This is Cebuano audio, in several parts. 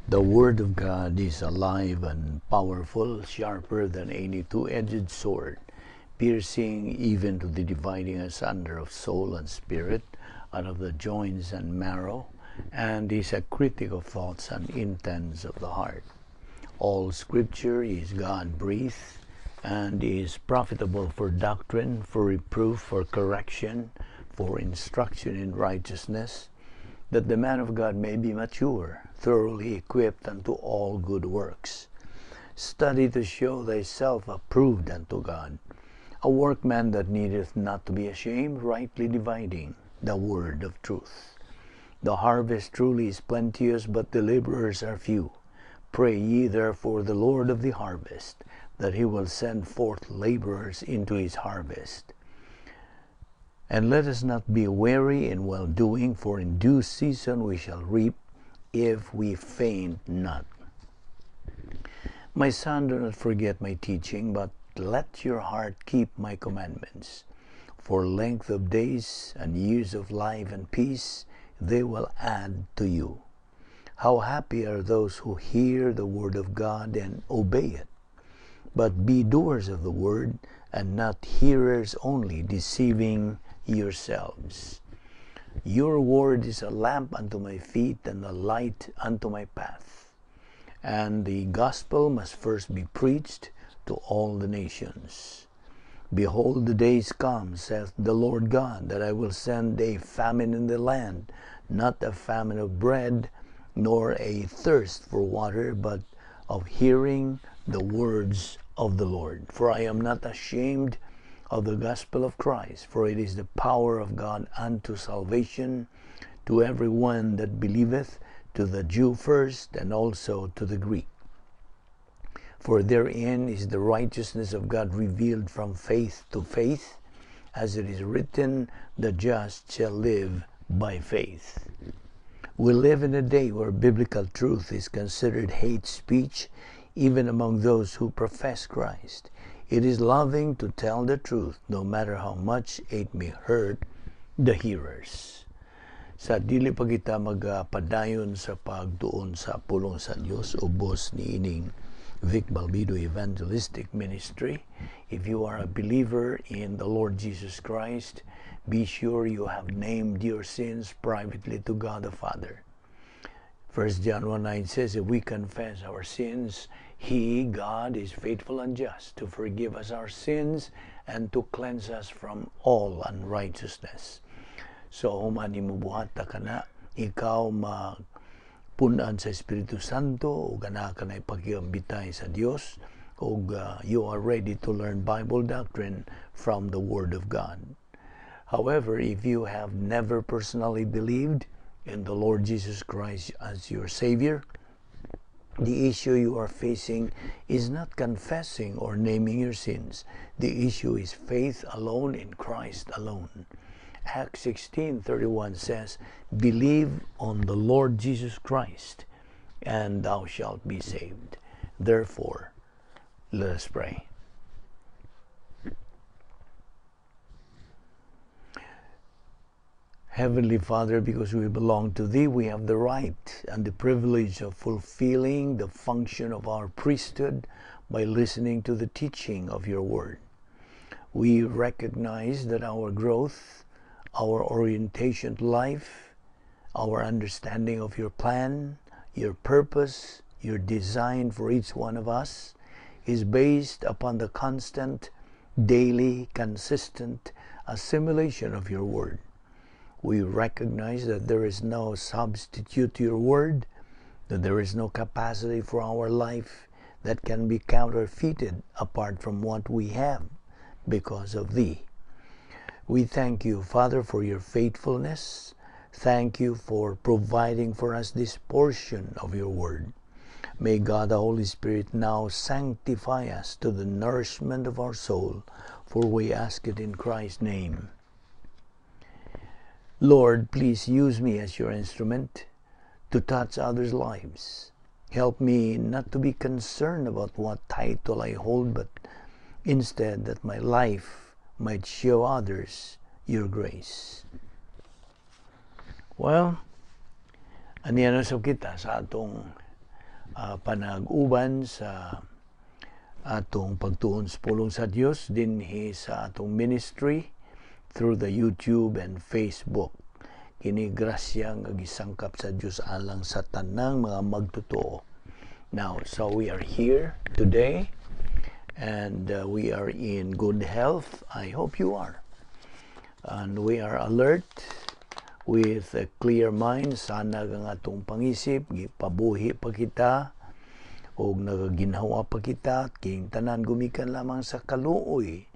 The Word of God is alive and powerful, sharper than any two-edged sword, piercing even to the dividing asunder of soul and spirit, and of the joints and marrow, and is a critic of thoughts and intents of the heart. All Scripture is God-breathed and is profitable for doctrine, for reproof, for correction, for instruction in righteousness, that the man of God may be mature, thoroughly equipped unto all good works. Study to show thyself approved unto God, a workman that needeth not to be ashamed, rightly dividing the word of truth. The harvest truly is plenteous, but the laborers are few. Pray ye therefore the Lord of the harvest, that he will send forth laborers into his harvest. And let us not be weary in well doing, for in due season we shall reap if we faint not. My son, do not forget my teaching, but let your heart keep my commandments. For length of days and years of life and peace they will add to you. How happy are those who hear the word of God and obey it. But be doers of the word, and not hearers only, deceiving yourselves. Your word is a lamp unto my feet and a light unto my path. And the gospel must first be preached to all the nations. Behold, the days come, saith the Lord God, that I will send a famine in the land, not a famine of bread, nor a thirst for water, but of hearing the words of the Lord. For I am not ashamed of the gospel of Christ, for it is the power of God unto salvation to every one that believeth, to the Jew first, and also to the Greek. For therein is the righteousness of God revealed from faith to faith, as it is written, "The just shall live by faith." We live in a day where biblical truth is considered hate speech, even among those who profess Christ. It is loving to tell the truth, no matter how much it may hurt the hearers. Sa dili pa kita magpadayon sa pagtuon sa pulong sa Dios ubos niining Vic Balbido Evangelistic Ministry, if you are a believer in the Lord Jesus Christ, be sure you have named your sins privately to God the Father. 1 John 1:9 says, "If we confess our sins, He, God, is faithful and just to forgive us our sins and to cleanse us from all unrighteousness." So, human nimo buhata kana, ikaw mapun-an sa Espiritu Santo ug anaa ka na ipakigambitay sa Dios ug you are ready to learn Bible doctrine from the Word of God. However, if you have never personally believed in the Lord Jesus Christ as your Savior, the issue you are facing is not confessing or naming your sins. The issue is faith alone in Christ alone. Acts 16:31 says, "Believe on the Lord Jesus Christ, and thou shalt be saved." Therefore, let us pray. Heavenly Father, because we belong to Thee, we have the right and the privilege of fulfilling the function of our priesthood by listening to the teaching of Your Word. We recognize that our growth, our orientation to life, our understanding of Your plan, Your purpose, Your design for each one of us is based upon the constant, daily, consistent assimilation of Your Word. We recognize that there is no substitute to Your Word, that there is no capacity for our life that can be counterfeited apart from what we have because of Thee. We thank You, Father, for Your faithfulness. Thank You for providing for us this portion of Your Word. May God the Holy Spirit now sanctify us to the nourishment of our soul, for we ask it in Christ's name. Lord, please use me as Your instrument to touch others' lives. Help me not to be concerned about what title I hold, but instead that my life might show others Your grace. Well, aniya na sab kita sa atong Panag-uban sa atong pagtuon sa pulong sa Dios dinhi sa atong ministry through the YouTube and Facebook. Kini grasya nga gisangkap sa Dios alang sa tanang mga magtotoo. Now, so we are here today and we are in good health. I hope you are. And we are alert with a clear mind. Sanag ang atong pangisip, gipabuhi pa kita og nagaginhawa pa kita, kining tanan gumikan lamang sa kaluoy,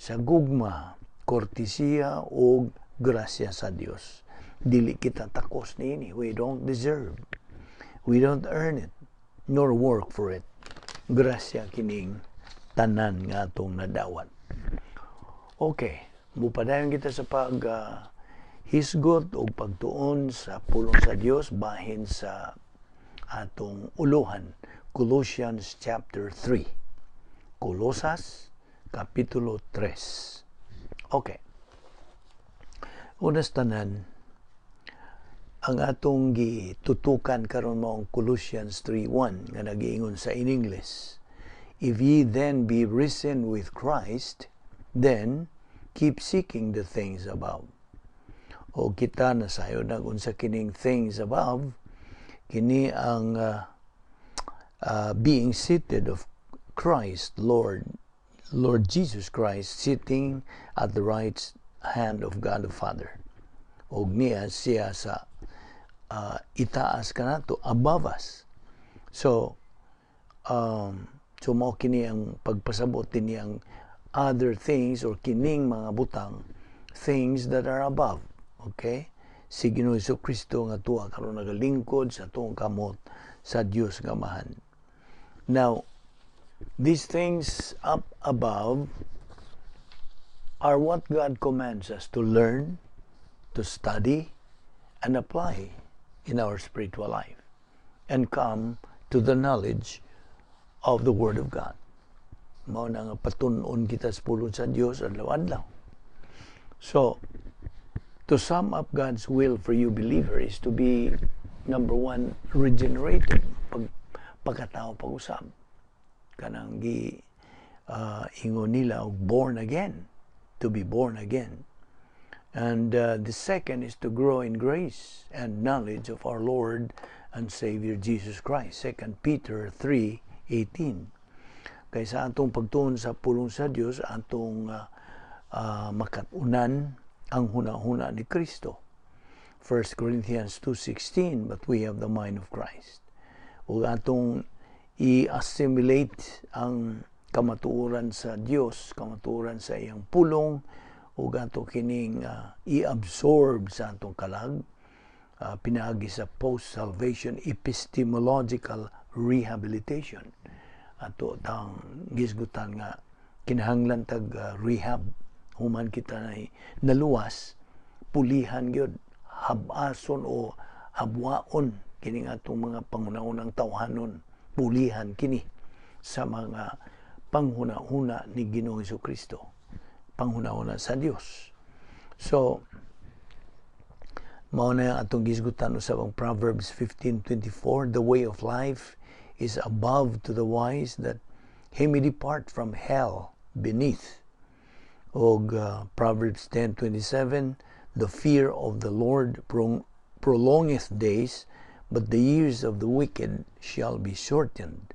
sa gugma, kortesiya og grasya sa Dios. Dili kita takos niini. We don't deserve. We don't earn it nor work for it. Grasya kining tanan nga atong nadawat. Okay, mupadayon kita sa pag hisgot og pagtuon sa pulong sa Dios bahin sa atong uluhan, Colossians chapter 3. Colosas kapitulo 3. Okay. Una sa tanan, ang atong gitutukan karon mao ang Colossians 3:1 nga nagiingon sa in English, "If ye then be risen with Christ, then keep seeking the things above." O kita nasayod na unsa kining things above. Kini ang being seated of Christ, Lord Jesus Christ, sitting at the right hand of God the Father. Og niya siya sa itaas kanato, above us. So mao kini ang pagpasabot dinhi, ang other things or kining mga butang, things that are above. Okay? Si Ginoo Kristo nga tuwa karon nagalingkod sa tuong kamot sa Dios nga Amahan. Now, these things up above are what God commands us to learn, to study, and apply in our spiritual life and come to the knowledge of the Word of God. Mao na nga patun-on kita sa pulong sa Dios adlaw-adlaw. So, to sum up, God's will for you, believer, is to be, number one, regenerated. Pagkatao pag-usab. Kanang gi ingon nila og born again. To be born again. And the second is to grow in grace and knowledge of our Lord and Savior Jesus Christ. 2 Peter 3:18. Kay sa atong pagtuon sa pulong sa Dios, atong makatunan ang huna-huna ni Kristo. 1 Corinthians 2:16, "But we have the mind of Christ." Ug atong i-assimilate ang kamatuoran sa Dios, kamatuoran sa iyang pulong, ug ato kining i-absorb sa atong kalag pinaagi sa post-salvation epistemological rehabilitation. Ato tang gisgutan nga kinahanglan tag rehab human kita na naluwas, pulihan gyud, habason o habwaon kining atong mga panghuna-hunang tawhanon, pulihan kini sa mga panghuna-huna ni Ginoong Kristo, panghuna-huna sa Dios. So mao na atong gisgutan usab ang Proverbs 15:24, "The way of life is above to the wise, that he may depart from hell beneath." Og Proverbs 10:27, "The fear of the Lord prolongeth days, but the years of the wicked shall be shortened."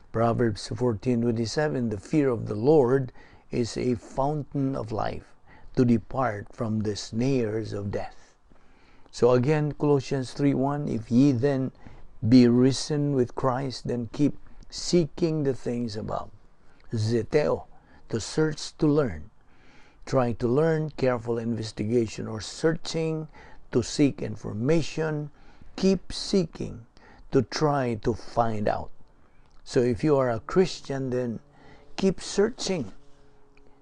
Proverbs 14:27, "The fear of the Lord is a fountain of life, to depart from the snares of death." So again, Colossians 3:1, "If ye then be risen with Christ, then keep seeking the things above." Zeteo, to search, to learn. Trying to learn, careful investigation or searching, to seek information, keep seeking, to try to find out. So if you are a Christian, then keep searching.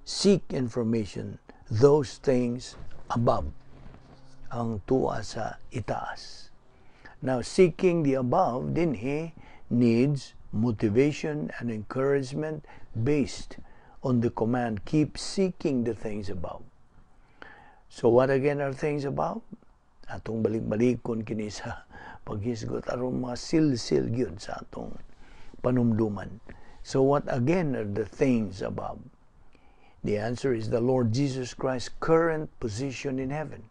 Seek information, those things above. Ang tuwa sa itaas. Now, seeking the above, dinhi needs motivation and encouragement based on the command, "Keep seeking the things above." So what again are things above? Atong balik-balikon kini sa paghisgot aron masilsil gyud sa atong panumduman. So what again are the things above? The answer is the Lord Jesus Christ's current position in heaven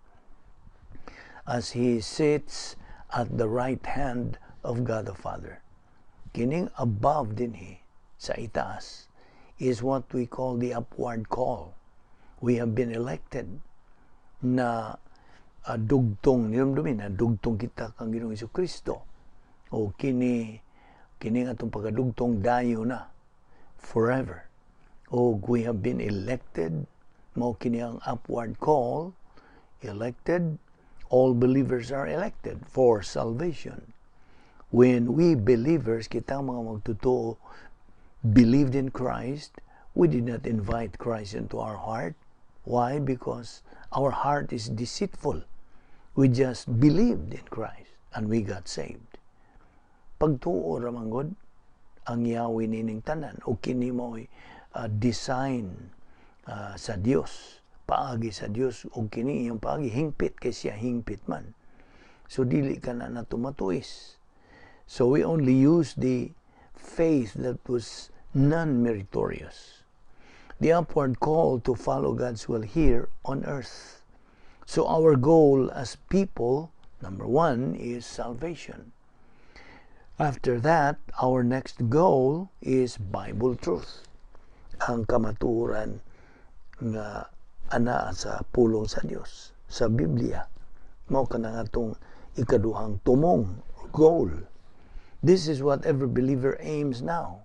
as he sits at the right hand of God the Father. Kining above dinhi sa itaas is what we call the upward call. We have been elected na dugtong nilumdumin na dugtong kita kang Ginoong Kristo o kini atong pagkadugtong dayo na forever. O we have been elected, mao kini ang upward call. Elected, all believers are elected for salvation. When we believers, kita mga magtotoo, believed in Christ, we did not invite Christ into our heart. Why? Because our heart is deceitful. We just believed in Christ and we got saved. Pagtuo ra man gud ang yawi nining tanan o kini mo'y design sa Dios, paagi sa Dios, ug kini iyang paagi hingpit kay siya hingpit man. So dili ka na natumatuis. So we only use the faith that was non-meritorious. The upward call to follow God's will here on earth. So our goal as people, number one, is salvation. After that, our next goal is Bible truth. Ang kamatuoran nga ana sa pulong sa Dios, sa Biblia. Mao kana atong ikaduhang tumong, goal. This is what every believer aims now,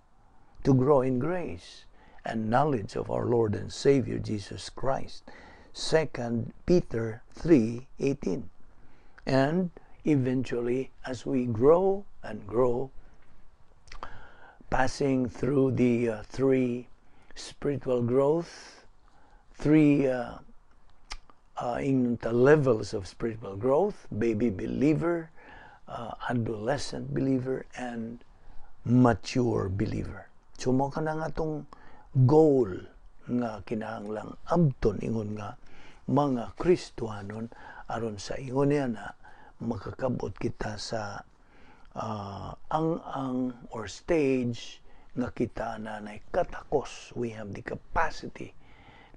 to grow in grace and knowledge of our Lord and Savior Jesus Christ. 2 Peter 3:18. And eventually, as we grow and grow, passing through the three spiritual growth, three in the levels of spiritual growth, baby believer, adolescent believer, and mature believer. So mao kana nga atong goal nga kinahanglang abton ingon nga mga Kristohanon aron sa ingon niya na makakabot kita sa ang or stage nga kita na nay katakos. We have the capacity,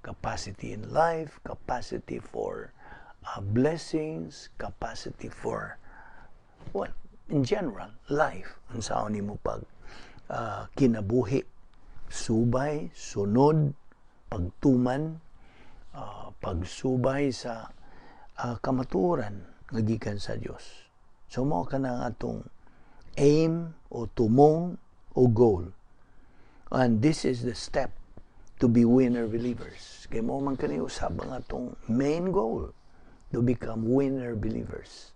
capacity in life, capacity for blessings, capacity for, well, in general, life. Unsaon nimo pag kinabuhi, subay, sunod, pagtuman, pagsubay sa kamatuoran nga gikan sa Dios. So mao kana ang atong aim o tumong o goal. And this is the step to be winner believers. Kay mao man kani usab ang atong main goal, to become winner believers.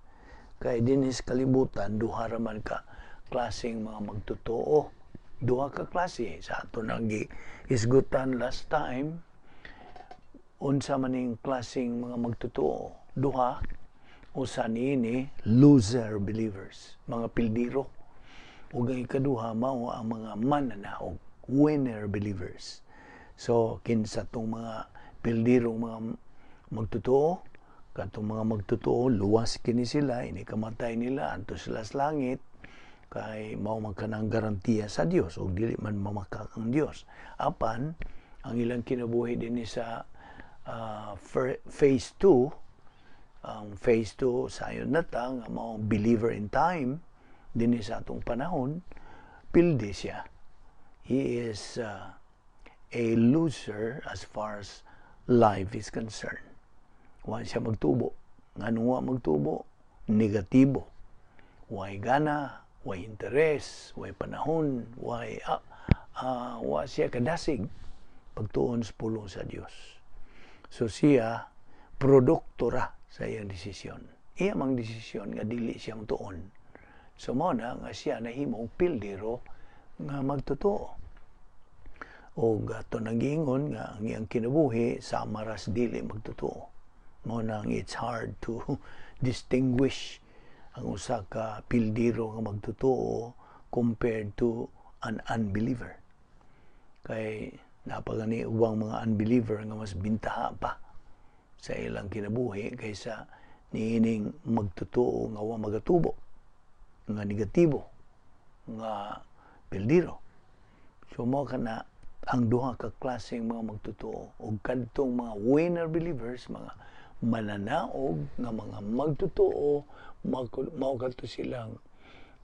Kay dinhi sa kalibutan, duha ra man ka klaseng mga magtotoo. Duha ka klase sa ato nang hisgutan last time, unsa man ning klaseng mga magtotoo. Duha, usa niini loser believers, mga pildiro. Ug ang ikaduha mao ang mga mananaog, winner believers. So kinsa tong mga pildirong mga magtotoo? Katong mga magtotoo, luwas kini sila, ini kamatay nila, adto sila sa langit, kay mao man kanang garantiya sa Dios ug dili man mamakak ang Dios. Apan ang ilang kinabuhi dinhi sa phase 2, ang phase 2 sayon na ta nga mao believer in time dinhi sa atong panahon, pildi siya. He is a loser as far as life is concerned. Wa siya magtubo. Ngano wa magtubo? Negatibo. Way gana, way interes, way panahon, way wa siya kadasig pagtuon sa pulong sa Dios. So siya produkto ra sa iyang desisyon. Iya mang desisyon nga dili siyang tuon. So mao na nga siya nahimong pildiro nga magtotoo. O ato nagingon nga ang iyang kinabuhi sama ras dili magtotoo. Mao nang it's hard to distinguish ang usa ka pildiro nga magtotoo compared to an unbeliever. Kay napagani ubang mga unbeliever nga mas bintaha pa sa ilang kinabuhi kaysa Niining magtotoo nga wa magatubo, nga negatibo, nga peldiro. So mao kana ang duha ka klaseng mga magtotoo ug kadtong mga winner believers, mga mananaog nga mga magtotoo, mao kadto silang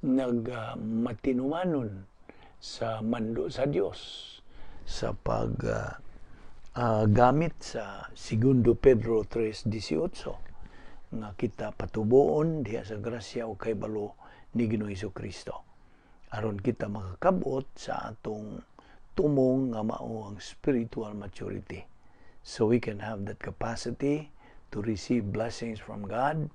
nag matinumanon sa mando sa Dios sa pag gamit sa Segundo Pedro 3:18 nga kita patuboon diha sa grasya o kahibalo ni Ginoong Kristo aron kita makakabot sa atong tumong nga mao ang spiritual maturity, so we can have that capacity to receive blessings from God,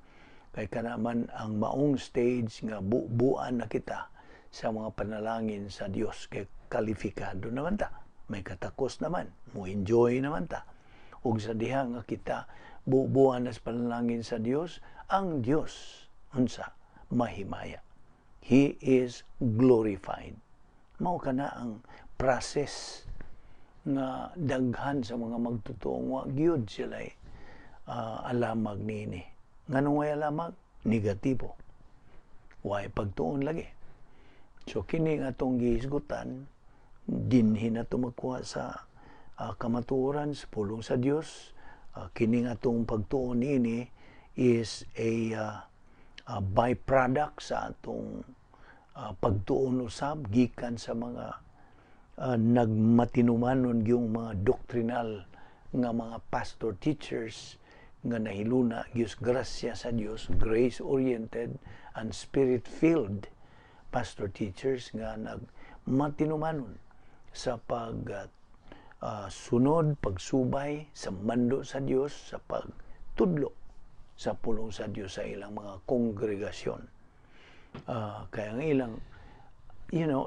kay kana man ang maong stage nga bubuan na kita sa mga panalangin sa Dios, kay kalifikado naman ta, may katakos naman, mo enjoy naman ta. Ug sa diha nga kita bubuan na sa panalangin sa Dios, ang Dios unsa? Mahimaya. He is glorified. Mao kana ang process nga daghan sa mga magtotoo wa gyud sila alamag niini. Nganong way alamag? Negatibo, way pagtuon lagi. So kini nga atong gihisgutan, dinhi na to magkuha sa kamatuoran sa pulong sa Dios. Kini nga atong pagtuon niini is a byproduct sa atong pagtuon usab gikan sa mga nagmatinumanon yung mga doctrinal nga mga pastor teachers nga nahiluna gyud grasya sa Dios, grace oriented and spirit filled pastor teachers nga nagmatinumanon sa pag sunod, pagsubay sa mando sa Dios sa pagtudlo sa pulong sa Dios sa ilang mga kongregasyon. Kaya ang ilang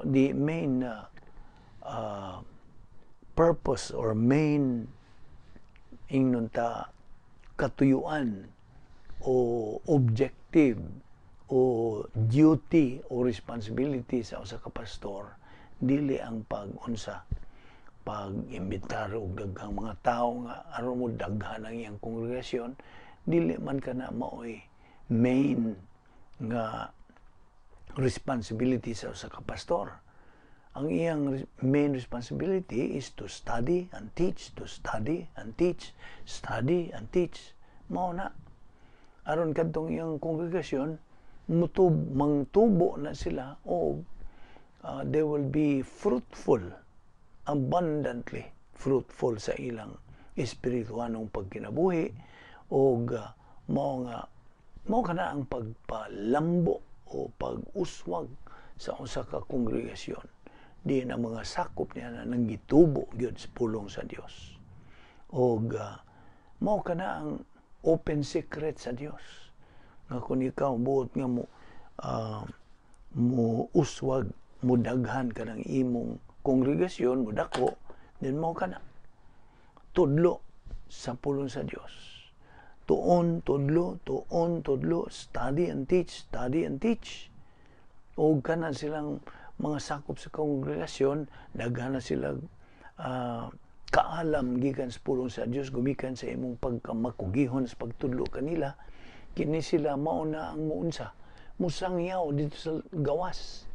the main purpose or main, ingnon ta, katuyuan o objective o duty o responsibility sa usa ka pastor, dili ang pag-unsa, pag-imbitar og daghang mga tawo nga aron mo daghan ang iyang kongregasyon. Dili man kana maoy main nga responsibility sa usa ka pastor. Ang iyang main responsibility is to study and teach, to study and teach, study and teach. Mao na. Aron kadtong iyang kongregasyon mutub mangtubo na sila o they will be fruitful, abundantly fruitful sa ilang espirituanong pagkinabuhi, og mao nga mao kana ang pagpalambo o pag-uswag sa usa ka kongregasyon di na mga sakop niya na nanggitubo gyud sa pulong sa Dios. Og mao kana ang open secret sa Dios nga kung ikaw buot nga mo uswag, mo daghan ka ng imong kongregasyon, mo dako, then mao kana: tudlo sa pulong sa Dios, tuon, tudlo, tuon, tudlo, study and teach, study and teach. Og kana silang mga sakop sa kongregasyon, daghan na sila kaalam gikan sa pulong sa Dios gumikan sa imong pagkamakugihon sa pagtudlo kanila. Kini sila mao na ang muunsa, musangyaw dito sa gawas,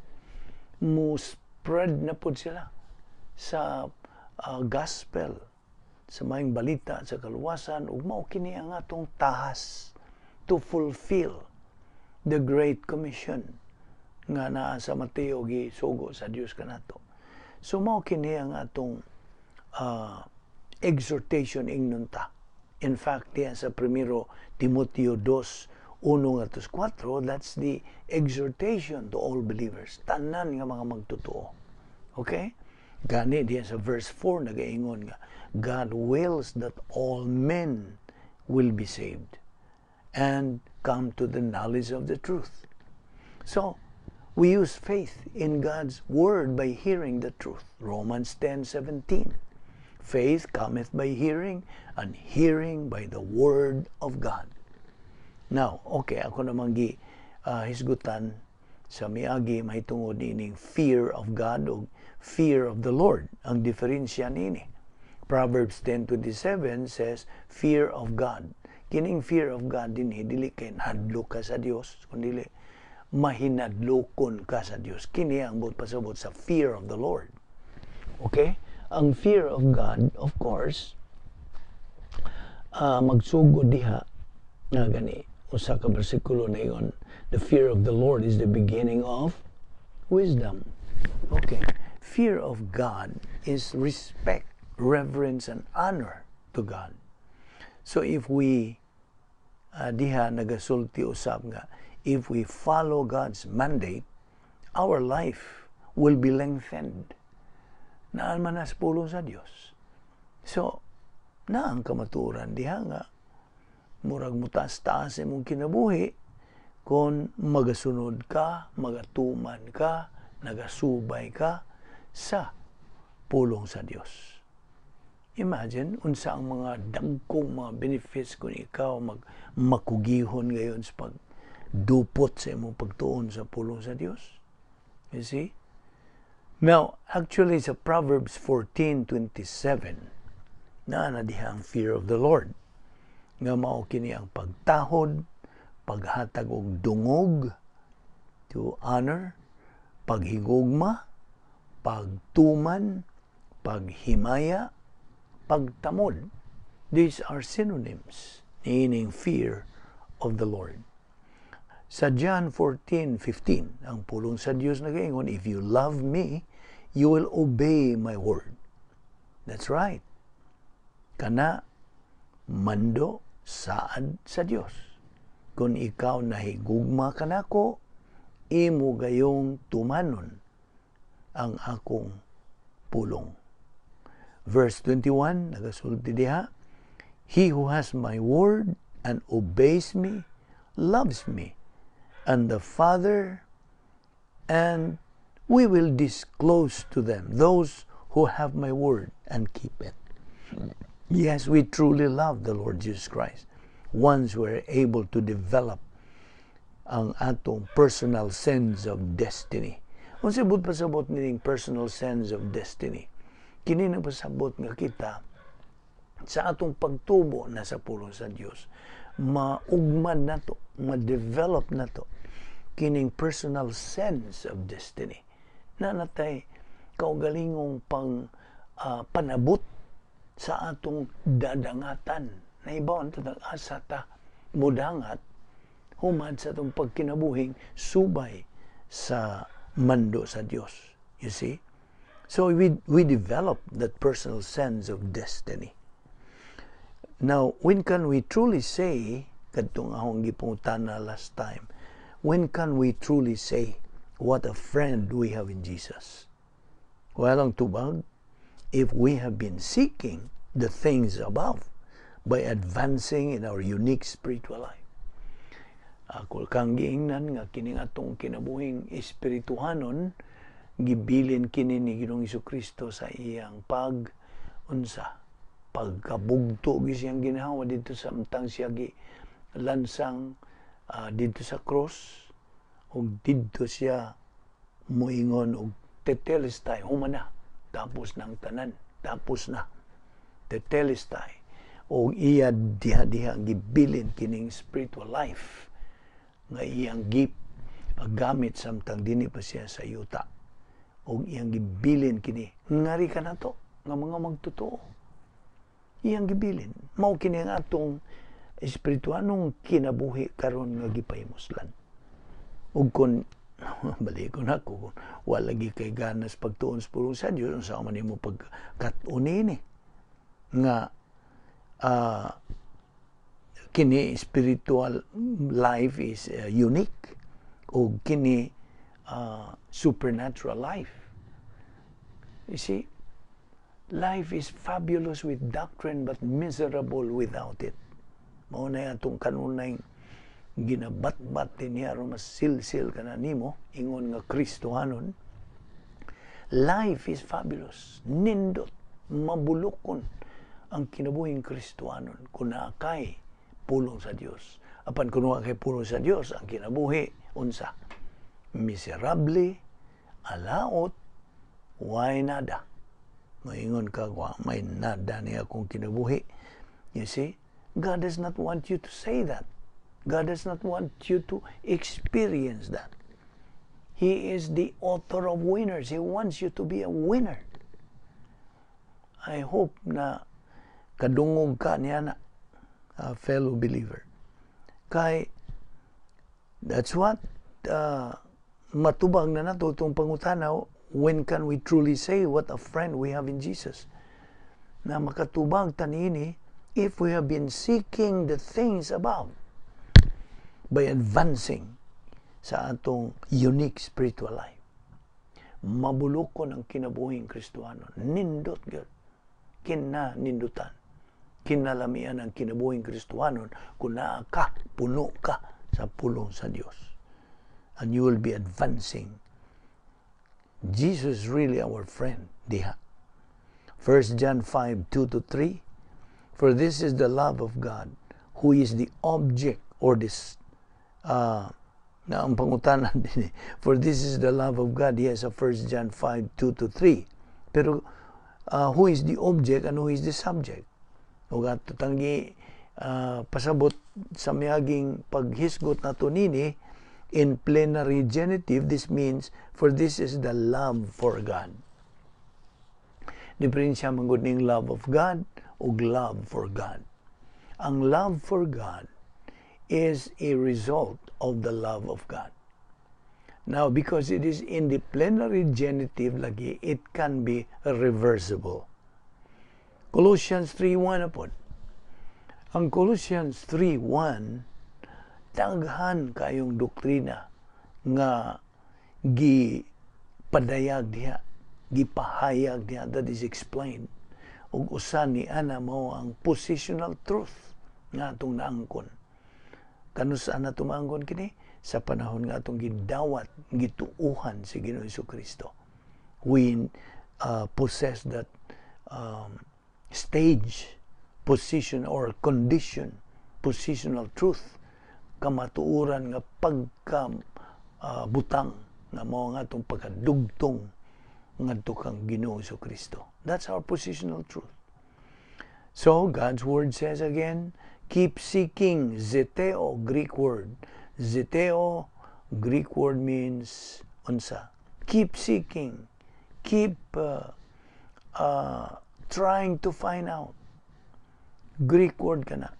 mo spread na pud sila sa gospel, sa maayong balita sa kaluwasan. Ug mao kini ang atong tahas to fulfill the Great Commission nga naa sa Mateo, gisugo sa Dios kanato. So mao kini ang atong exhortation, ingnon ta. In fact, diyan sa Primero Timoteo 2:1 ngadto 4, that's the exhortation to all believers, tanan nga mga magtotoo. Okay, gani diyan sa verse 4 nagaingon nga God wills that all men will be saved and come to the knowledge of the truth. So we use faith in God's word by hearing the truth. Romans 10:17. Faith cometh by hearing, and hearing by the word of God. Now, okay, ako namang gi hisgutan sa miagi mahitungod nining fear of God o fear of the Lord. Ang diferensya niini. Proverbs 10:27 says, "Fear of God." Kining fear of God dinhi, dili kay nahadlok ka sa Dios, kundi mahinadlokon ka sa Dios. Kini ang buot pasabot sa fear of the Lord. Okay? Ang fear of God, of course, magsugod diha nga gani usa ka bersikulo na ingon, "The fear of the Lord is the beginning of wisdom." Okay. Fear of God is respect, reverence, and honor to God. So if we diha nagasulti usab nga if we follow God's mandate, our life will be lengthened. Naan man na sa pulong sa Dios. So, na ang kamatuoran diha nga murag mutaas-taas imong kinabuhi kung magasunod ka, magatuman ka, nagasubay ka sa pulong sa Dios. Imagine unsa ang mga dagkong mga benefits kung ikaw mag makugihon ngayon sa pagdupot sa imong pagtuon sa pulong sa Dios. You see? Now, actually sa Proverbs 14:27 na diha ang fear of the Lord nga mao kini ang pagtahod, paghatag og dungog, to honor, paghigugma, pagtuman, paghimaya, pagtamod. These are synonyms meaning fear of the Lord. Sa John 14:15, ang pulong sa Dios nagaingon, "If you love me, you will obey my word." That's right. Kana mando saad sa Dios. Kung ikaw nahigugma kanako, imo gayong tumanon ang akong pulong. Verse 21, nagasulti diha, "He who has my word and obeys me loves me, and the Father and we will disclose to them those who have my word and keep it." Yes, we truly love the Lord Jesus Christ once we're able to develop ang atong personal sense of destiny. Unsa buot pasabot nining personal sense of destiny? Kini nang pasabot nga kita sa atong pagtubo na sa pulong sa Dios, maugman nato, ma-develop nato kining personal sense of destiny. Na natay kaugalingong pang panabot sa atong dadangatan. Naibawan ta asa ta mudangat human sa atong pagkinabuhing subay sa mando sa Dios. You see? So we develop that personal sense of destiny. Now, when can we truly say, kadtong akong gipangutana last time, when can we truly say what a friend we have in Jesus? Well, ang tubag, if we have been seeking the things above by advancing in our unique spiritual life. Ako kang giingnan nga kining atong kinabuhing espirituhanon, gibilin kini ni Ginoong Kristo sa iyang pag unsa pagkabugto gi siyang ginhawa didto sa amtang siya gi lansang didto sa cross, ug didto siya moingon og "Tetelestai," human na, tapos ng tanan, tapos na, "Tetelestai," og iya diha-diha gibilin kining spiritual life nga iyang gip gamit samtang dinhi pa siya sa yuta, og iyang gibilin kini ngari kanato nga mga magtotoo. Iyang gibilin mao kini ang atong espirituanong kinabuhi karon nga gipahimuslan. Ug kun balikon ako, kung wala lagi kay ganas pagtuon sa pulong sa Dios, unsa man nimo pagkat-on ni nga kini spiritual life is unique o kini supernatural life? You see, life is fabulous with doctrine but miserable without it. Mao na atong kanunay ginabatbat din niya aron masilsil ka na nimo ingon nga Kristohanon. Life is fabulous, nindot, mabulokon ang kinabuhing Kristohanon kung naa kay pulong sa Dios. Apan kung wa kay pulong sa Dios, ang kinabuhi unsa? Miserable, alaot, way nada. Moingon ka, "Wa may nada ni akong kinabuhi." You see? God does not want you to say that. God does not want you to experience that. He is the author of winners. He wants you to be a winner. I hope na kadungog ka niya na, a fellow believer. Kay, that's what matubag na nato itong pangutana, when can we truly say what a friend we have in Jesus? Na makatubag ta niini if we have been seeking the things above by advancing sa atong unique spiritual life. Mabulokon ang kinabuhing Kristohano. Nindot gyud. Kina nindutan. Kinalamian ang kinabuhing Kristohanon kung naa ka, puno ka sa pulong sa Dios. And you will be advancing. Jesus is really our friend diha. 1 John 5, 2 to 3. "For this is the love of God, who is the object or this," na ang pangutana din eh. "For this is the love of God," yes, sa 1 John 5, 2 to 3. Pero who is the object and who is the subject? O ato tanggi pasabot sa miaging paghisgot nato nini in plenary genitive, this means, "For this is the love for God." Diferensya man gud ning love of God ug love for God. Ang love for God is a result of the love of God. Now, because it is in the plenary genitive lagi, it can be reversible. Colossians 3.1 na pod. Ang Colossians 3.1, daghan kayong doktrina nga gi padayag diha, gipahayag diha, that is explained. Ug usa ni ana mao ang positional truth nga atong naangkon. Kanus-a nato maangkon kini? Sa panahon nga atong gidawat, gituuhan si Ginoong Kristo. We possess that stage, position or condition, positional truth, kamatuoran nga pagka butang nga mao nga atong pagkadugtong ngadto kang Ginoo Kristo. That's our positional truth. So God's word says again, keep seeking, zeteo, Greek word. Zeteo, Greek word means unsa? Keep seeking. Keep trying to find out. Greek word kana.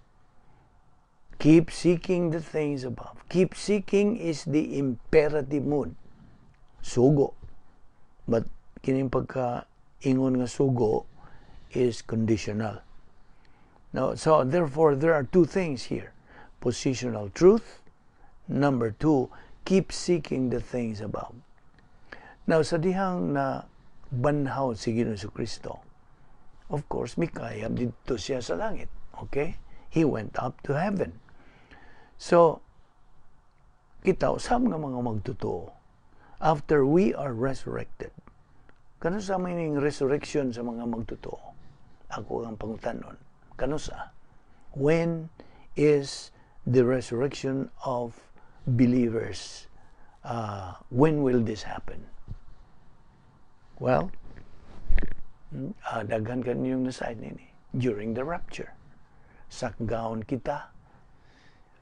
Keep seeking the things above. "Keep seeking" is the imperative mood. Sugo. But kining pagka ingon nga sugo is conditional. Now, so therefore, there are two things here. Positional truth. Number two, keep seeking the things above. Now, sa dihang na banhaw si Ginoong Kristo, of course, mikayab didto siya sa langit. Okay? He went up to heaven. So, kita usab nga mga magtotoo, after we are resurrected, kanus-a may ning resurrection sa mga magtotoo? Ako ang pangutanon. Kanus-a? When is the resurrection of believers? When will this happen? Well, daghan kanyong nasayod nini. During the rapture. Sakgaon kita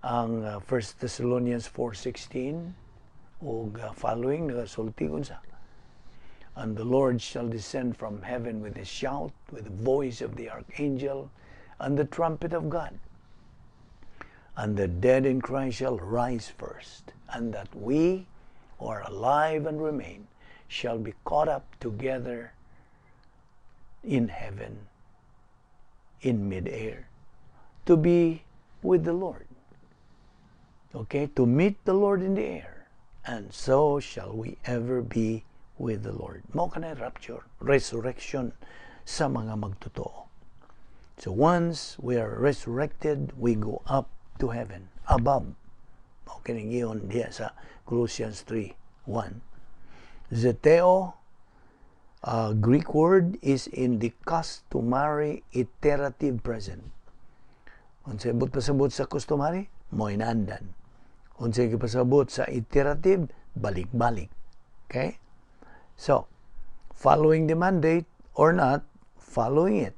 ang 1 Thessalonians 4.16 ug following nagasulti unsa? "And the Lord shall descend from heaven with a shout, with the voice of the archangel, and the trumpet of God. And the dead in Christ shall rise first, and that we who are alive and remain shall be caught up together in heaven, in midair, to be with the Lord." Okay, to meet the Lord in the air, and so shall we ever be with the Lord. Mao kanay rapture, resurrection sa mga magtotoo. So once we are resurrected, we go up to heaven, above. Okay, giingon diha sa Colossians 3:1. Zeteo, Greek word, is in the customary iterative present. Unsay buot pasabot sa customary? Moinandan. Unsay gipasabot sa iterative? Balik-balik. Okay? So, following the mandate or not, following it.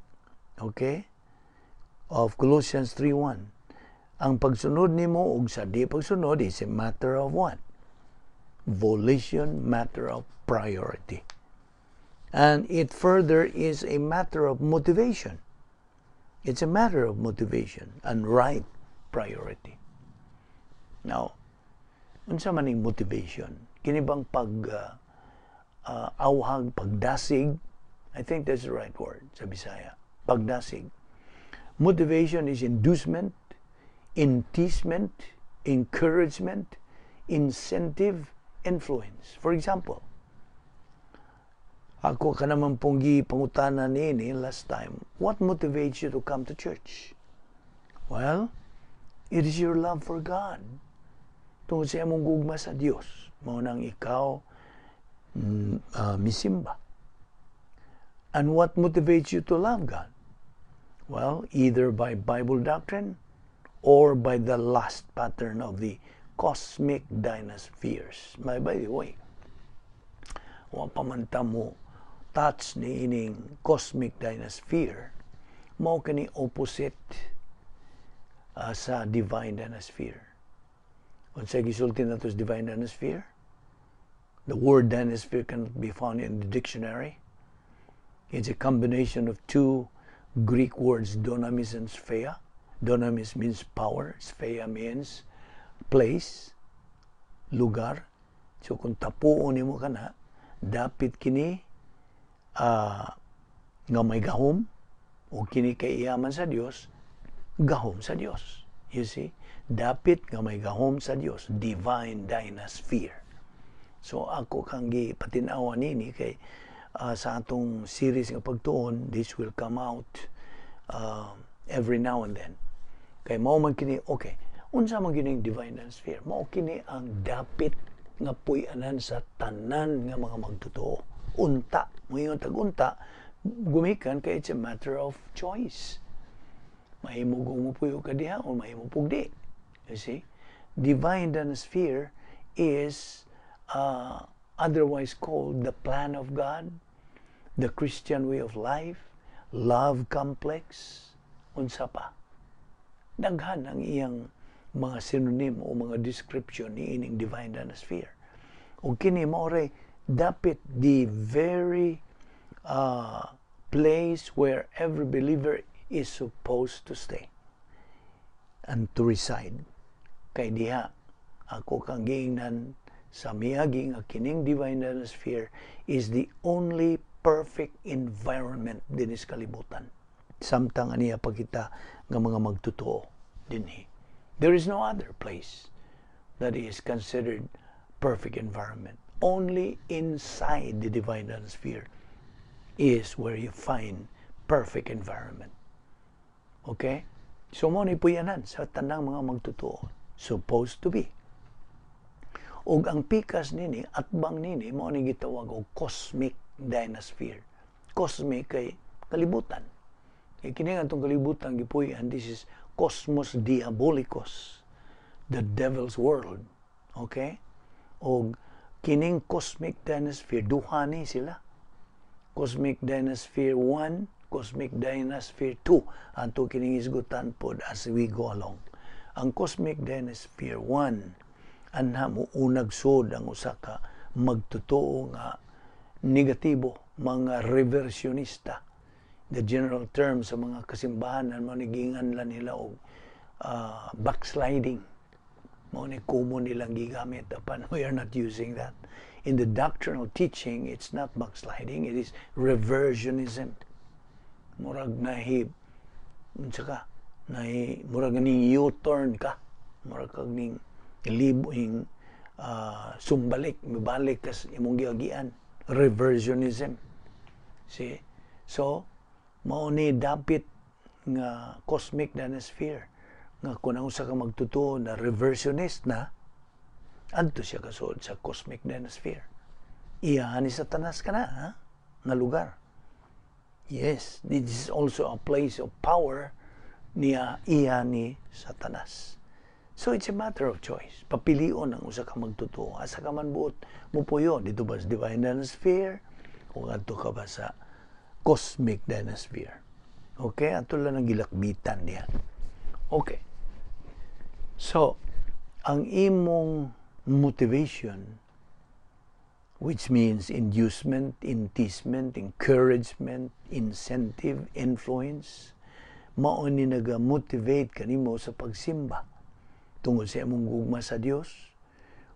Okay? of Colossians 3:1. Ang pagsunod nimo ug sa di pagsunod is a matter of what? Volition, matter of priority. And it further is a matter of motivation. It's a matter of motivation and right priority. Now, unsa man ning motivation? Kini bang pag awhag, pagdasig? I think that's the right word sa Bisaya. Pagdasig. Motivation is inducement, enticement, encouragement, incentive, influence. For example, ako ka naman pong gipangutana nini last time, what motivates you to come to church? Well, it is your love for God. Tungod sa imong gugma sa Dios, mao nang ikaw misimba. And what motivates you to love God? Well, either by Bible doctrine or by the lust pattern of the cosmic dynaspheres. By the way, wa pa man ta mo touch ni ining cosmic dynasphere, mao kini opposite sa divine dynasphere. Unsay gisulti nato sa divine dynasphere? The word dynasphere cannot be found in the dictionary. It's a combination of two Greek words, dunamis and sphere. Dunamis means power, sphere means place, lugar. So kung tapuon nimo kana, dapit kini nga may gahom o kini kay iyaman sa Dios, gahom sa Dios. You see? Dapit nga may gahom sa Dios, divine dynasphere. So ako kang gipatinawa nini kay sa atong series nga pagtuon, this will come out every now and then. Kay mao man kini, okay, unsa man kini divine sphere? Mao kini ang dapit nga puy-anan sa tanan nga mga magtotoo. Unta, moingon tag unta, gumikan kay it's a matter of choice. Mahimo kung mupuyo ka diha o mahimo pug di. You see? Divine sphere is otherwise called the plan of God, the Christian way of life, love complex, unsa pa. Daghan ang iyang mga synonym o mga description ni ining divine sphere. O kini mao ray dapit, the very place where every believer is supposed to stay and to reside. Kay diha ako kang giingnan sa miagi nga kining divine sphere is the only perfect environment dinhi sa kalibutan. Samtang aniya pa kita nga mga magtotoo dinhi. There is no other place that is considered perfect environment. Only inside the divine sphere is where you find perfect environment. Okay? So mao ni puyanan sa tanang mga magtotoo. Supposed to be. Ug ang pikas nini, atbang nini, mao ni gitawag og cosmic dynasphere. Cosmic kay kalibutan. Kay kini nga atong kalibutan gipuy-an, this is cosmos diabolicos, the devil's world. Okay? Og kining cosmic dynasphere, duha ni sila. Cosmic Dynasphere 1, Cosmic Dynasphere 2. Ato kining isgutan pod as we go along. Ang Cosmic Dynasphere 1, anha mo unag sud ang usa ka magtotoo nga negatibo, mga reversionista. The general term sa mga kasimbahan mao ni giingan lang nila og backsliding. Mao ni common nilang gigamit, apan we are not using that. In the doctrinal teaching, it's not backsliding, it is reversionism. Murag nahi unsa ka, nahi murag ning U-turn ka, murag kag ning liboing sumbalik, mibalik kas imong giagian, reversionism. See? So mao ni dapit nga cosmic dynasphere nga kung ang usa ka magtotoo na reversionist na, adto siya kasuod sa cosmic dynasphere. Iya ni Satanas kana ha? Nga lugar. Yes, this is also a place of power niya, iya ni Satanas. So it's a matter of choice. Papilion ang usa ka magtotoo. Asa ka man buot mupuyo? Dito ba sa divine dynasphere o adto ka ba sa cosmic dynasphere? Okay, ato lang ang gilakbitan diha. Okay. So, ang imong motivation, which means inducement, enticement, encouragement, incentive, influence, mao ni naga-motivate kanimo sa pagsimba tungod sa imong gugma sa Dios,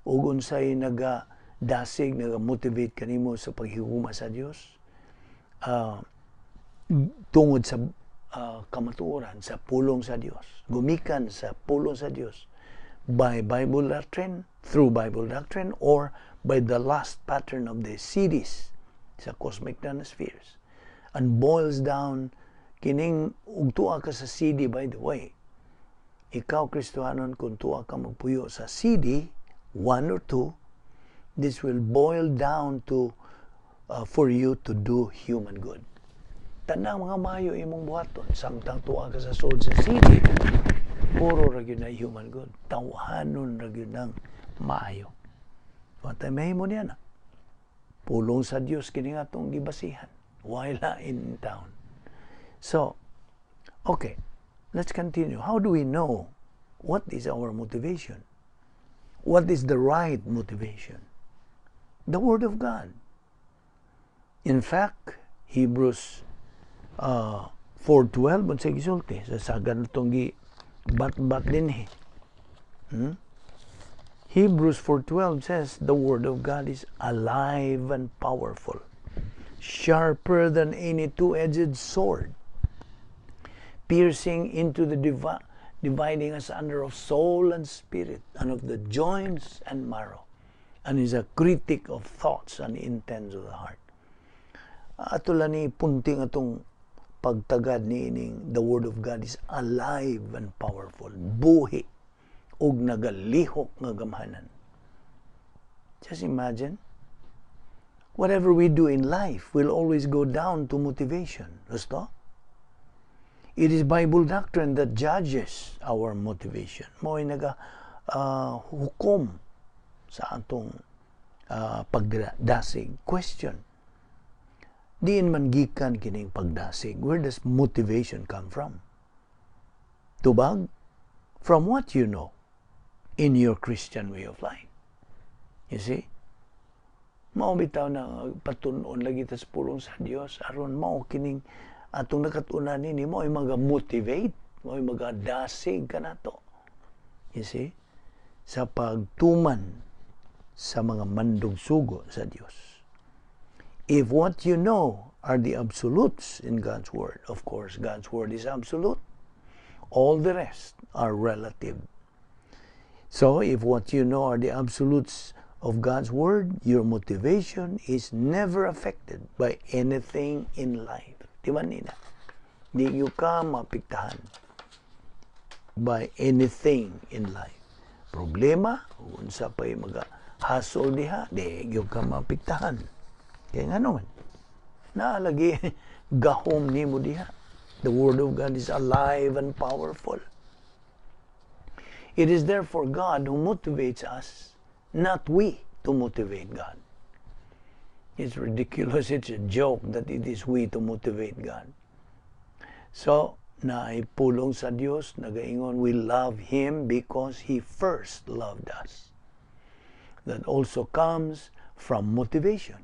ug unsay naga-dasig, naga-motivate kanimo sa paghigugma sa Dios tungod sa kamatuoran, sa pulong sa Dios, gumikan sa pulong sa Dios by Bible doctrine, through Bible doctrine, or by the last pattern of the CDs sa Cosmic Nanospheres, and boils down kining ug tuwa ka sa CD. By the way, ikaw Kristohanon, kung tuwa ka magpuyo sa CD 1 or 2, this will boil down to for you to do human good. Tanang mga mayo imong buhaton samtang tuwa ka sa sulod sa CD, puro ra gyud na human good, tawhanon ra gyud ng maayo. Watay mahimo niya na pulong sa Dios kini nga atong gibasihan while in town. So okay, let's continue. How do we know what is our motivation? What is the right motivation? The Word of God. In fact, Hebrews 4:12, unsay gisulti sa sagan itong gi bat-bat din eh. Hebrews 4:12 says the Word of God is alive and powerful, sharper than any two-edged sword, piercing into the dividing asunder of soul and spirit and of the joints and marrow, and is a critic of thoughts and intents of the heart. Ato lang ni punting atong pagtagad ni ining the Word of God is alive and powerful, buhi ug nagalihok nga gamhanan. Just imagine, whatever we do in life will always go down to motivation. Gusto? It is Bible doctrine that judges our motivation. Mo'y naga hukom sa atong pagdasig. Question. Diin man gikan kining pagdasig? Where does motivation come from? Tubag? From what you know in your Christian way of life. You see? Mao bitaw na patun-on lagi ta sa pulong sa Dios aron mao kining atong nakat-unan nini mao ay maga-motivate, mao ay magadasig kanato. You see? Sa pagtuman sa mga mandugsugo sa Dios. If what you know are the absolutes in God's Word, of course, God's Word is absolute. All the rest are relative. So, if what you know are the absolutes of God's Word, your motivation is never affected by anything in life. Di ba nina? Di gyud ka mapiktahan by anything in life. Problema, unsa pa'y mga hasol diha, di gyud ka mapiktahan. Kaya nga naman, naalagi gahom nimo diha. The Word of God is alive and powerful. It is therefore God who motivates us, not we to motivate God. It's ridiculous, it's a joke that it is we to motivate God. So, naay pulong sa Dios, nagaingon, we love Him because He first loved us. That also comes from motivation.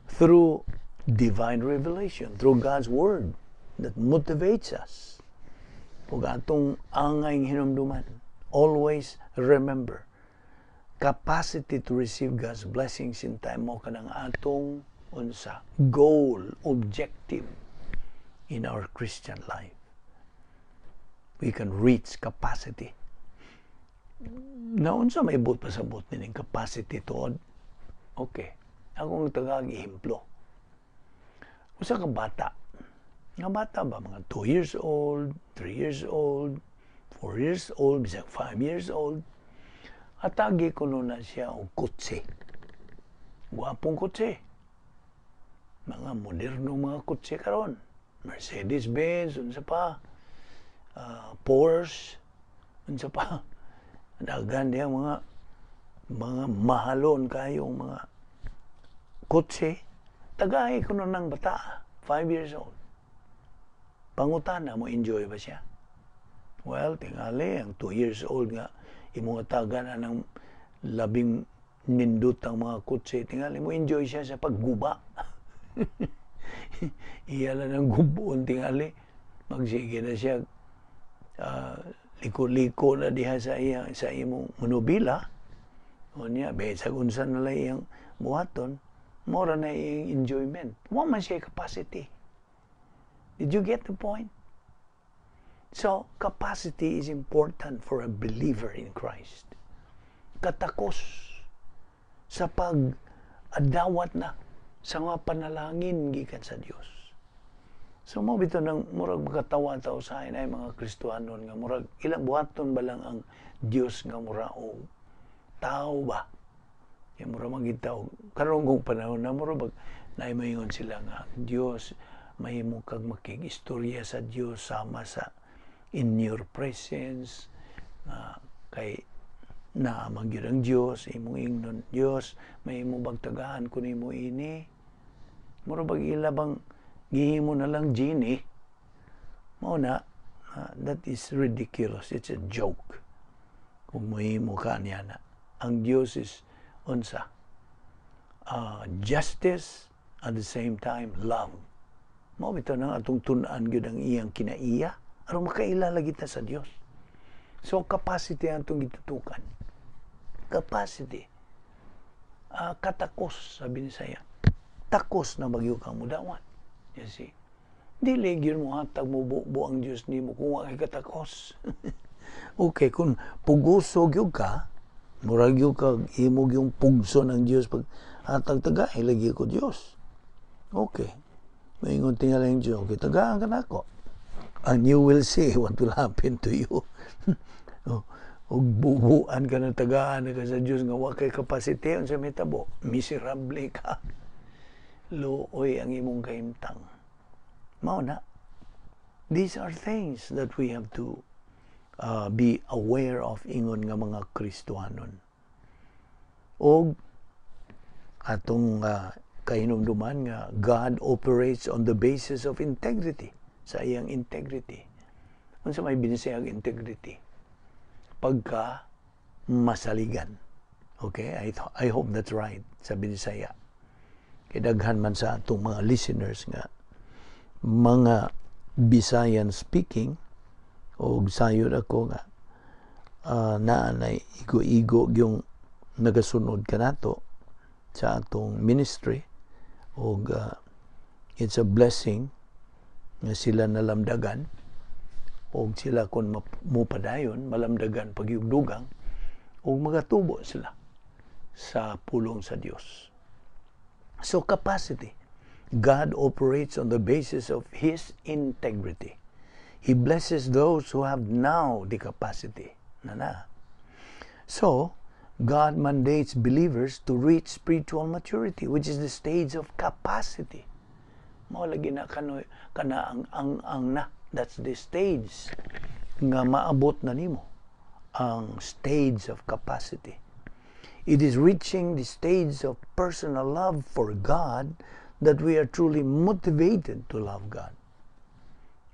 Through divine revelation, through God's Word that motivates us. Ug atong angay hinumduman, always remember, capacity to receive God's blessings in time mao kanang atong unsa goal, objective in our Christian life. We can reach capacity. Naunsa may buot pasabot nining capacity tuod? Okay. Akong tagag ehemplo. Usa ka bata. Nga bata ba mga 2 years old, 3 years old, 4 years old, bisag 5 years old. Hatagi kuno na siya og kotse. Gwapong kotse. Mga moderno mga kotse karon. Mercedes-Benz, unsa pa, Porsche, unsa pa. Daghan diha mga mahalon kayong mga kotse. Tagahi kuno ng bata, 5 years old. Pangutana mo, enjoy ba siya? Well, tingali, ang 2 years old nga, imong tagan anang labing nindot ang mga kotse, tingali mo enjoy siya sa pagguba. Iya lang ang guboon tingali. Magsige na siya, liko-liko na diha sa iya sa imong manubila. O niya, bisag unsa na lang iyang buhaton, mora na iyang enjoyment. Wa man siya capacity. Did you get the point? So, capacity is important for a believer in Christ. Katakos sa pag-adawat na sa mga panalangin gikan sa Dios. So mo bitaw nang murag makatawa ta usahay na mga Kristohanon nga murag ilang buhaton ba lang ang Dios nga mura og tao ba? Kaya mura magitaw karon kong panahon na mura bag naay maingon sila nga Dios, mahimo kag makig-istorya sa Dios sama sa in your presence kay naa man gyud ang Dios. Imong ingnon, "Dios, mahimo bag tagaan ko nimo ini?" Mura bag ila bang gihimo na lang genie mao na. That is ridiculous. It's a joke kung mahimo ka niya na ang Dios is unsa, justice, at the same time love. Mao bitaw nang atong tun-an gyud ang iyang kinaiya aron makaila lagi ta sa Dios. So capacity ang atong gitutukan, capacity, katakos sa Binisaya, takos na bagyo kang mudawan. You see, dili gyud mo hatag mo bubo ang Dios nimo kung wa kay katakos. Okay, kung puguso gyud ka, murag gyud ka imo yung pugso ng Dios pag hatag taga lagi ko Dios. Okay. Maingon tingali ang Dios, "Okay, tagaan ka nako." And you will see what will happen to you. Oh, ug bubuan ka na, tagaan ka sa Dios nga wa kay capacity, unsa may tabo? Miserable ka. Luoy ang imong kahimtang. Mao na. These are things that we have to be aware of ingon nga mga Kristohanon. Og atong kahinumduman nga God operates on the basis of integrity, sa iyang integrity. Unsa may Binisayang integrity? Pagka masaligan. Okay? I hope that's right sa Binisaya. Kay daghan man sa atong mga listeners nga mga Bisayan speaking og sayod ako nga naa nay igo-igo yung nagasunod kanato sa atong ministry og it's a blessing nga sila nalamdagan og sila kon mupadayon malamdagan pagyugdugang og magatubo sila sa pulong sa Dios. So capacity. God operates on the basis of His integrity. He blesses those who have now the capacity. Na na. So, God mandates believers to reach spiritual maturity, which is the stage of capacity. Mao lagi na kano kana ang na, that's the stage nga maabot na nimo ang stage of capacity. It is reaching the stage of personal love for God that we are truly motivated to love God.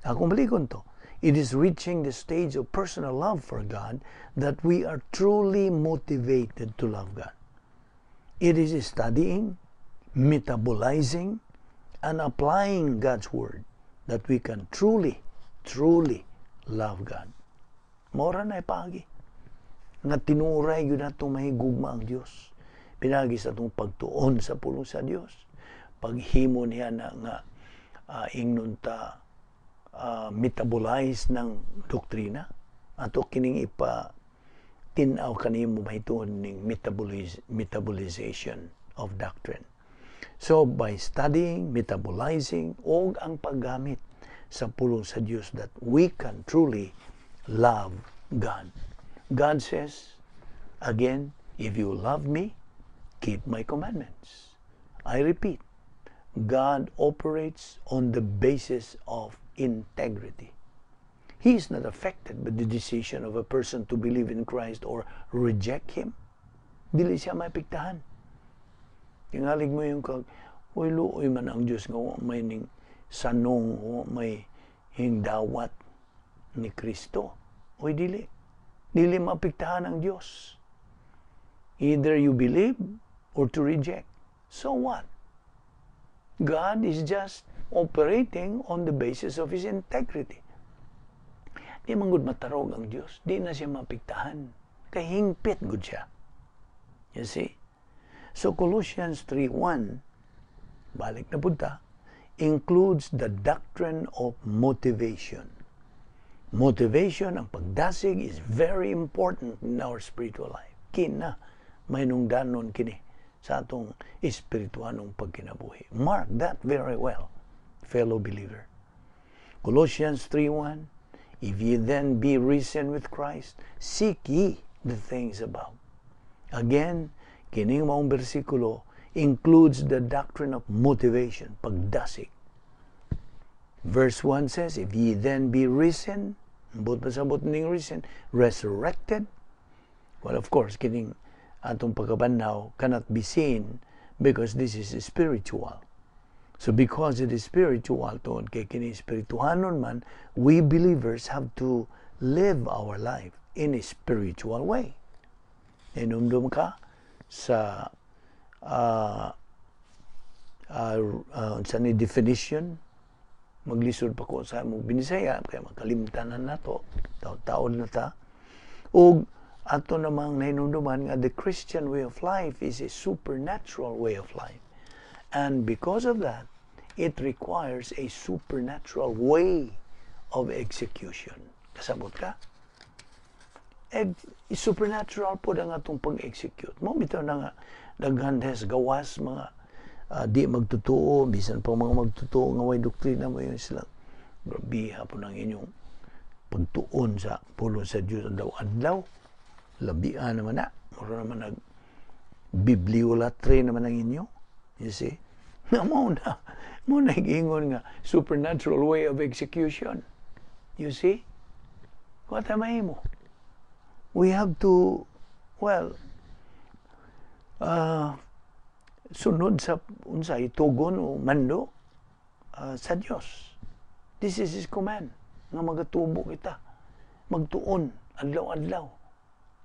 Akong balikon to. It is reaching the stage of personal love for God that we are truly motivated to love God. It is studying, metabolizing, and applying God's Word that we can truly, truly love God. Mora na ipagi nga tinuray gyud natong mahigugma ang Dios. Pinagi sa atong pagtuon sa pulong sa Dios. Paghimo niya na nga ingnon ta metabolize ng doktrina ato kining ipa tin-aw kanimo mahituon ning metabolization of doctrine. So by studying, metabolizing og ang paggamit sa pulong sa Dios that we can truly love God. God says again, "If you love me, keep my commandments." I repeat, God operates on the basis of integrity. He is not affected by the decision of a person to believe in Christ or reject Him. Dili siya maapektahan. Tingalig mo yung kag, "Uy, luoy man ang Diyos nga wa may ning sanong, wa may Hingdawat ni Kristo. Oy, dili. Dili maapektahan ang Dios. Either you believe or to reject. So what? God is just operating on the basis of His integrity. Di man gud matarog ang Dios. Di na siya maapektahan. Kay hingpit gud siya. You see? So Colossians 3:1, balik na punta, includes the doctrine of motivation. Motivation, ang pagdasig, is very important in our spiritual life. Kina, mahinungdanon kini sa atong espirituanong pagkinabuhi. Mark that very well, fellow believer. Colossians 3:1, "If ye then be risen with Christ, seek ye the things above." Again, kining maong bersikulo includes the doctrine of motivation, pagdasig. Verse 1 says, "If ye then be risen," ambot pasabot ning risen, resurrected. Well, of course, kining atong pagkabanhaw cannot be seen because this is spiritual. So because it is spiritual, tungod kay kini espirituhanon man, we believers have to live our life in a spiritual way. Inumdum ka sa sa ni definition, maglisod pa ko sa mong Binisaya kay makalimtan na nato, taon na ta, ug ato namang nahinumduman nga the Christian way of life is a supernatural way of life, and because of that, it requires a supernatural way of execution. Kasabot ka? Eh, supernatural po ang atong pag-execute. Mo bitaw na nga daghan sa gawas mga di magtutuo, bisan pa mga magtutuo nga way doktrina mo yun sila. Grabe po ng inyong pagtuon sa pulong sa Diyos adlaw-adlaw. Labian naman na. Mura naman nag bibliolatry naman ang inyo. You see? Na mo na. Mo na ingon nga supernatural way of execution. You see? What am I mo? We have to, well, sunod sa unsay tugon o mando sa Dios. This is His command nga magatubo kita, magtuon adlaw-adlaw.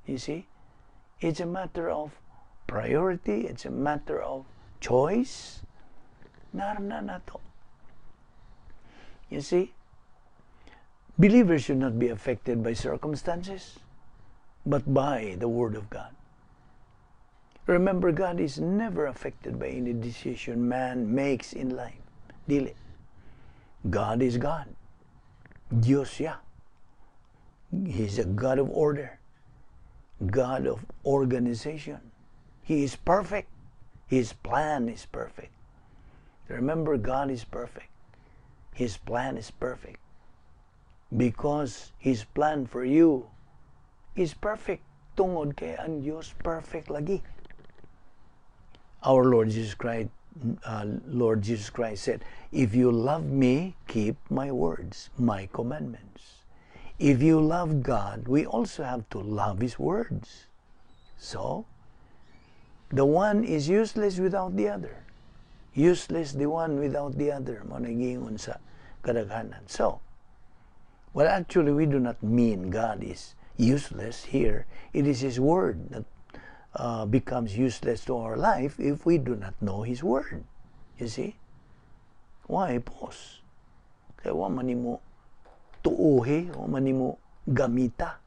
You see? It's a matter of priority, it's a matter of choice. Narna nato. You see? Believers should not be affected by circumstances, but by the Word of God. Remember, God is never affected by any decision man makes in life. Dili. God is God. Diyos siya. He's a God of order, God of organization. He is perfect. His plan is perfect. Remember, God is perfect. His plan is perfect. Because His plan for you is perfect. Tungod kay ang Diyos perfect lagi. Our Lord Jesus Christ said, "If you love me, keep my words, my commandments." If you love God, we also have to love His words. So, the one is useless without the other. Useless the one without the other. Mo na sa kadaghanan. So, well, actually, we do not mean God is useless here. It is His Word that becomes useless to our life if we do not know His Word. You see? Why, boss? Kaya wa man nimo tuuhi, wa man nimo gamita.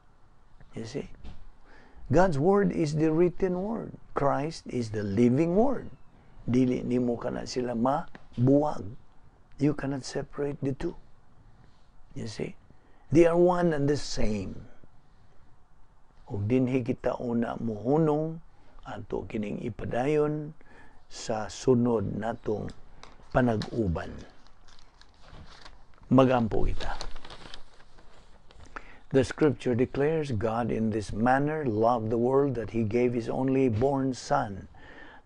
You see? God's Word is the written Word. Christ is the living Word. Dili nimo kana sila mabuwag. You cannot separate the two. You see? They are one and the same. Ug dinhi kita una muhunong, ato kining ipadayon sa sunod natong panag-uban. Magampo kita. The scripture declares, "God in this manner loved the world that he gave his only born Son,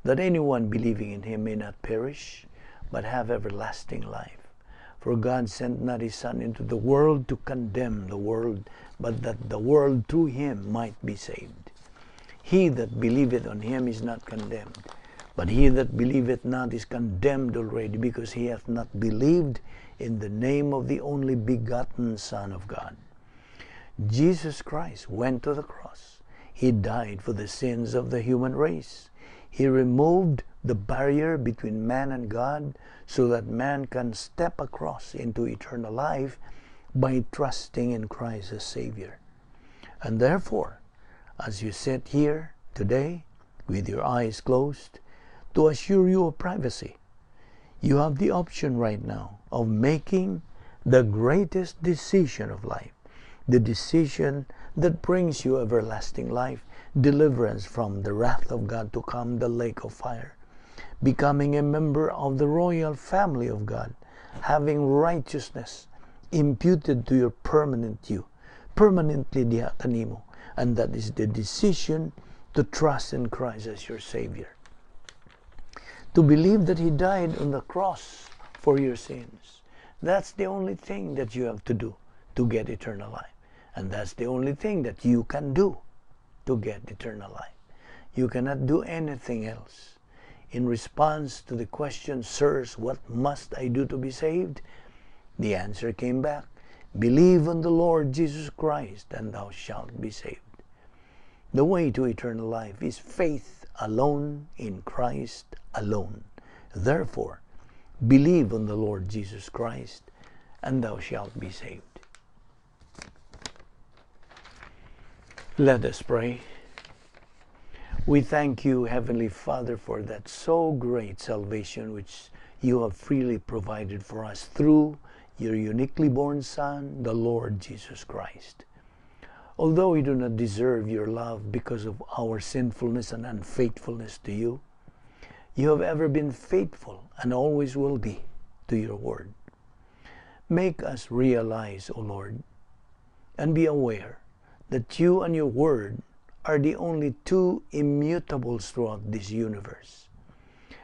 that anyone believing in him may not perish, but have everlasting life. For God sent not his Son into the world to condemn the world, but that the world through him might be saved. He that believeth on him is not condemned, But he that believeth not is condemned already, because he hath not believed in the name of the only begotten Son of God. Jesus Christ went to the cross. He died for the sins of the human race. He removed the barrier between man and God so that man can step across into eternal life by trusting in Christ as Savior. And therefore, as you sit here today with your eyes closed, to assure you of privacy, you have the option right now of making the greatest decision of life, the decision that brings you everlasting life, deliverance from the wrath of God to come, the lake of fire, becoming a member of the royal family of God, having righteousness imputed to your permanent you, permanently diha kanimo, and that is the decision to trust in Christ as your Savior. To believe that He died on the cross for your sins. That's the only thing that you have to do to get eternal life. And that's the only thing that you can do to get eternal life. You cannot do anything else. In response to the question, "Sirs, what must I do to be saved?" the answer came back, "Believe on the Lord Jesus Christ, and thou shalt be saved." The way to eternal life is faith alone in Christ alone. Therefore, believe on the Lord Jesus Christ, and thou shalt be saved. Let us pray. We thank you, Heavenly Father, for that so great salvation which you have freely provided for us through your uniquely born Son, the Lord Jesus Christ. Although we do not deserve your love because of our sinfulness and unfaithfulness to you, you have ever been faithful and always will be to your word. Make us realize, O Lord, and be aware that you and your word are the only two immutables throughout this universe.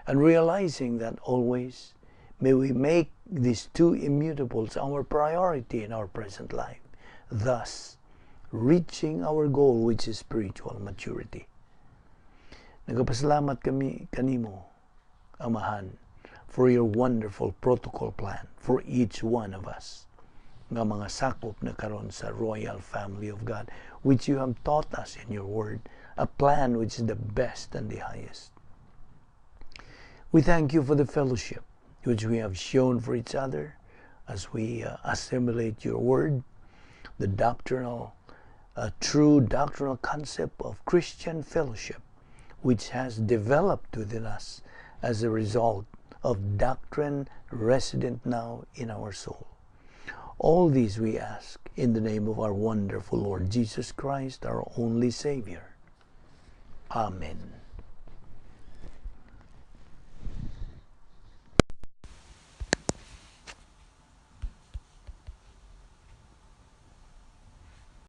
And realizing that always, may we make these two immutables our priority in our present life, thus reaching our goal, which is spiritual maturity. Nagapasalamat kami kanimo, Amahan, for your wonderful protocol plan for each one of us nga mga sakop na karon sa royal family of God, which you have taught us in your word, a plan which is the best and the highest. We thank you for the fellowship which we have shown for each other as we assimilate your word, the true doctrinal concept of Christian fellowship, which has developed within us as a result of doctrine resident now in our soul. All these we ask in the name of our wonderful Lord Jesus Christ, our only Savior. Amen.